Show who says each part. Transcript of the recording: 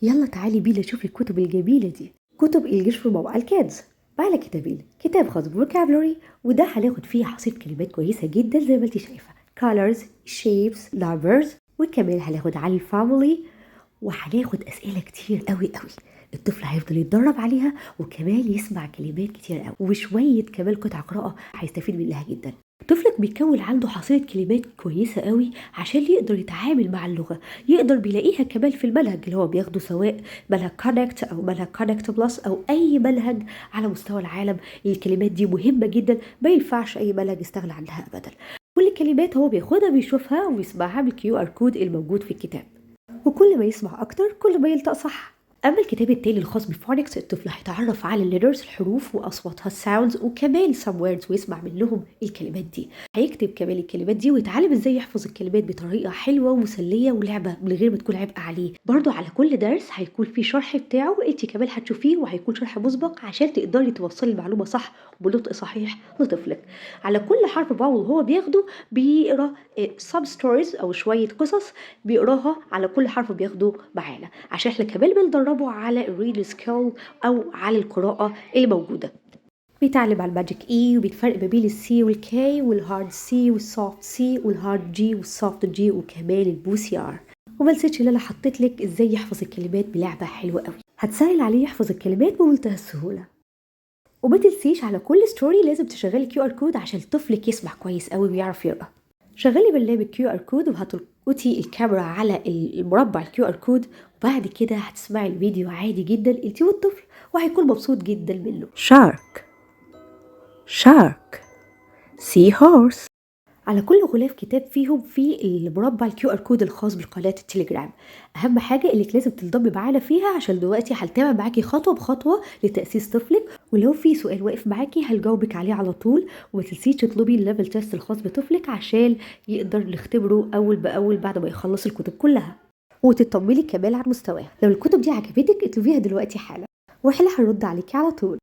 Speaker 1: يلا تعالي بينا نشوف الكتب الجميلة دي. كتب English for Mom and Kids معانا كتابين، كتاب خاص ب vocabulary، وده هناخد فيه حصيلة كلمات كويسة جدا زي ما انت شايفة، colors، shapes، numbers، وكمان هناخد عن ال family، وهناخد أسئلة كتير قوي قوي الطفل هيفضل يتدرب عليها، وكمان يسمع كلمات كتير قوي، وشوية كمان قطع قراءة هيستفيد منها جدا. طفلك بيكون عنده حصيلة كلمات كويسة قوي عشان يقدر يتعامل مع اللغة، يقدر بيلاقيها كمان في المنهج اللي هو بياخده، سواء منهج Connect أو منهج Connect Plus أو أي منهج على مستوى العالم. الكلمات دي مهمة جدا، ما ينفعش أي منهج يستغنى عنها أبدا. كل الكلمات هو بياخدها بيشوفها ويسمعها بال QR code الموجود في الكتاب، وكل ما يسمع أكتر كل ما ينطق صح. اما الكتاب التاني الخاص بال phonics، الطفل هيتعرف على ال letters، الحروف واصواتها، ال sounds، وكمان some words، ويسمع منهم الكلمات دي. هيكتب كمان الكلمات دي ويتعلم ازاي يحفظ الكلمات بطريقة حلوة ومسليه ولعبه من غير ما تكون عبء عليه. برضو على كل درس هيكون في شرح بتاعه، انت كمان هتشوفيه، وهيكون شرح مسبق عشان تقدري توصلي المعلومة صح وبنطق صحيح لطفلك. على كل حرف vowel هو بياخده بيقرا some stories او شوية قصص بيقراها على كل حرف بياخده معانا، عشان احنا كمان بندربه على ال reading skill او على القراءة اللي موجوده. بيتعلم على ال magic E، وبيتفرق ما بين ال C وال K وال hard C وال soft C وال hard G وال soft G، وكمان ال bossy R. وما نسيتش ان انا حطيت لك ازاي يحفظ الكلمات بلعبه حلوة قوي هتسهل عليه يحفظ الكلمات بمنتهى السهوله. وما تنسيش على كل story لازم تشغلي QR code عشان طفلك يسمع كويس قوي ويعرف يقرا. شغلي برنامج QR code وهتلقطي الكاميرا على المربع ال QR code، وبعد كده هتسمعي الفيديو عادي جدا انت والطفل، وهيكون مبسوط جدا منه.
Speaker 2: shark، shark، seahorse.
Speaker 1: على كل غلاف كتاب فيهم في المربع ال QR code الخاص بالقناة التليجرام. اهم حاجة انك لازم تنضمي معانا فيها، عشان دلوقتي هنتابع معاكي خطوة بخطوة لتاسيس طفلك، ولو في سؤال واقف معاكي هنجاوبك عليه على طول. وما تنسيش تطلبي ال level test الخاص بطفلك عشان يقدر نختبره اول باول بعد ما يخلص الكتب كلها، وتطمني كمان على مستواه. لو الكتب دي عجبتك اطلبيها دلوقتي حالا، واحنا هنرد عليكي على طول.